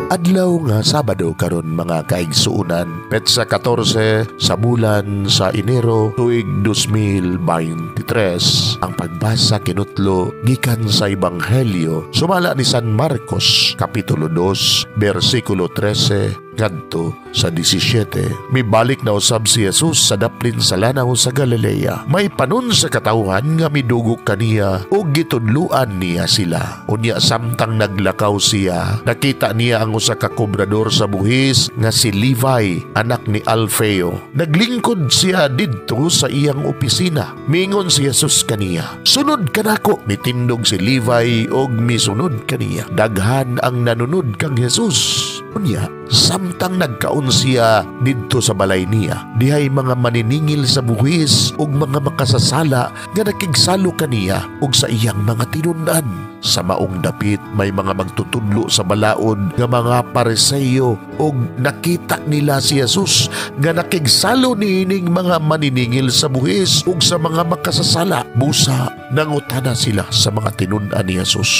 Adlaw nga Sabado karon, mga kaigsuonan, petsa 14 sa bulan sa Enero, tuig 2023. Ang pagbasa kinutlo gikan sa Ebanghelyo sumala ni San Marcos, kapitulo 2, bersikulo 13 ngadto sa 17. Mibalik na usab si Jesus sa daplin sa lanaw sa Galilea. May panon sa katawhan nga midugok kaniya ug gitudluan niya sila. Unya samtang naglakaw siya, nakita niya ang usa ka kobrador sa buhis nga si Levi, anak ni Alfeo. Naglingkod siya didto sa iyang opisina. Mingon si Jesus kaniya, "Sunod kanako." Mitindog si Levi og misunod kaniya. Daghan ang nanunod kang Jesus. Unya, samtang nagkaon siya didto sa balay niya, dihay mga maniningil sa buhis ug mga makasasala nga nakigsalo kaniya ug sa iyang mga tinun-an. Sa maong dapit may mga magtutudlo sa balaod nga mga Pariseo ug nakita nila si Jesus nga nakigsalo niining mga maniningil sa buhis ug sa mga makasasala. Busa nangutana sila sa mga tinun-an ni Jesus,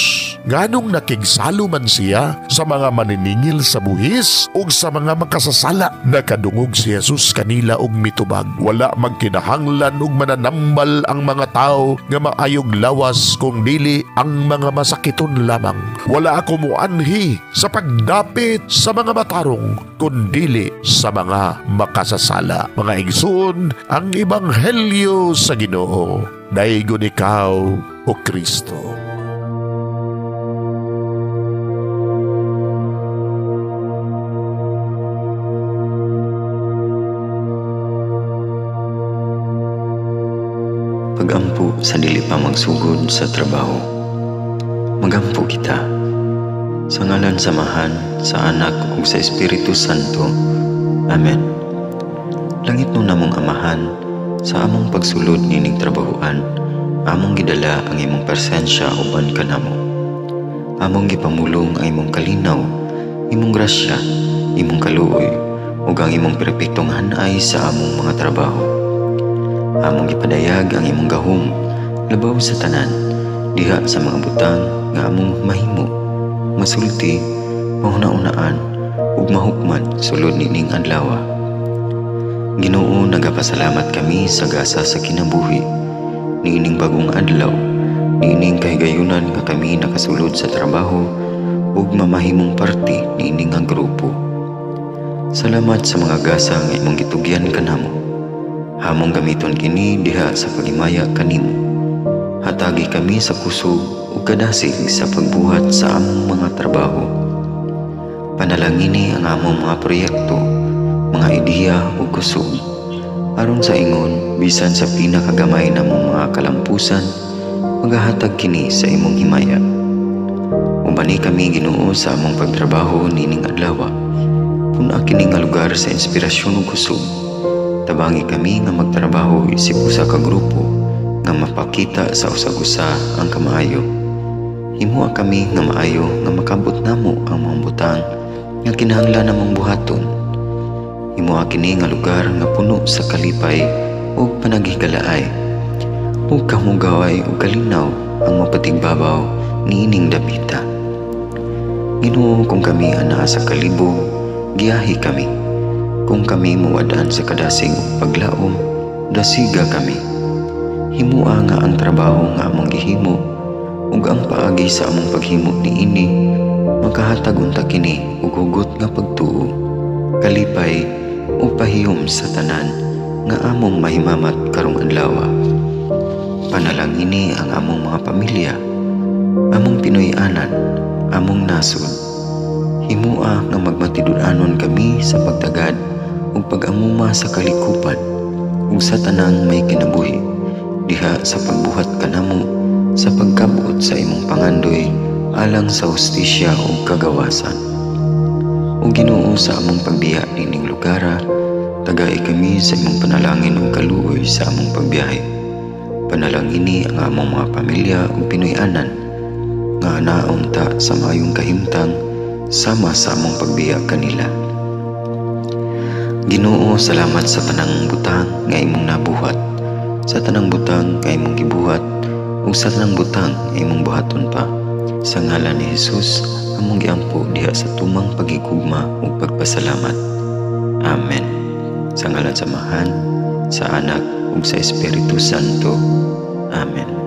"Nganong nakigsalo man siya sa mga maniningil sa buhis ug sa mga makasasala?" Nakadungog si Jesus kanila og mitubag, "Wala magkinahanglan og mananambal ang mga tao nga maayog lawas kung dili ang mga masakiton lamang. Wala ako muanhi sa pagdapit sa mga matarong kundili sa mga makasasala." Mga igsoon, ang ebanghelyo sa Ginoo. Daygon ikaw, o Kristo. Pagampo sa dili pa magsugod sa trabaho. Magampo kita. Sa ngalan sa Amahan, sa Anak ug sa Espiritu Santo. Amen. Langit no namong Amahan, sa among pagsulod nining trabahoan, among gidala ang imong presensya uban kanamo. Among gipamulong ang imong kalinaw, imong grasya, imong kaluoy, ug ang imong perpektong hanay sa among mga trabaho. Among gipadayag ang imong gahom labaw sa tanan, diha sa mga butang nga among mahimo, masulti, mahuna-unaan ug mahukman sulod nining adlaw. Ginoo, nagapasalamat kami sa gasa sa kinabuhi niining bagong adlaw, niining kahigayunan nga kami nakasulod sa trabaho ug mamahimong parte niining nga grupo. Salamat sa mga gasa nga imong gitugyan kanamo. Hamong gamiton kini diha sa paghimaya kanimo. Hatagi kami sa kusog ug kadasig sa pagbuhat sa among mga trabaho. Panalangini ang among mga proyekto, mga ideya ug kusog, aron sa ingon bisan sa pinakagamay namong mga kalampusan, magahatag kini sa imong himaya. Ubani kami, Ginoo, sa among pagtrabaho nining adlaw. Puna kini nga lugar sa inspirasyon ug kusog. Tabangi kami nga magtrabaho isip usa ka grupo nga mapakita sa usag-usa ang kamaayo. Himoa kami nga maayo nga makabot namo ang mga butang nga kinahanglan namong buhaton. Himoa kini nga lugar nga puno sa kalipay ug panaghigalaay, ug kamugaway ug kalinaw ang mapatigbabaw niining dapita. Ginoo, kung kami anaa sa kalibog, giyahi kami. Kung kami muwad-an sa kadasig ug paglaom, dasiga kami. Himoa nga ang trabaho nga among gihimo ug ang paagi sa among paghimo niini makahatag unta kini og hugot nga pagtuo, kalipay ug pahiyom sa tanan nga among mahimamat karong adlaw. Panalangini ang among mga pamilya, among Pinoy-anan, among nasod. Himoa nga magmatinud-anon kami sa pagtagad ug pag-amuma sa kalikupan ug sa tanang may kinabuhi diha sa pagbuhat kanamo sa pagkabot sa imong pangandoy alang sa hustisya ug kagawasan. O Ginoo, sa among pagbiya nining lugara, tagai kami sa imong panalangin ug kaluoy sa among pagbiyahe. Panalangini ang among mga pamilya ug Pinoy-anan nga naunta sa maayong kahimtang sama sa among pagbiya kanila. Ginoo, salamat sa tanang butang nga imong nabuhat, sa tanang butang nga imong gibuhat, ug sa tanang butang nga imong buhaton pa. Sa ngalan ni Jesus, Among giampo diha sa tumang pagigugma ug pagpasalamat. Amen. Sa ngalan sa Amahan, sa Anak ug sa Espiritu Santo. Amen.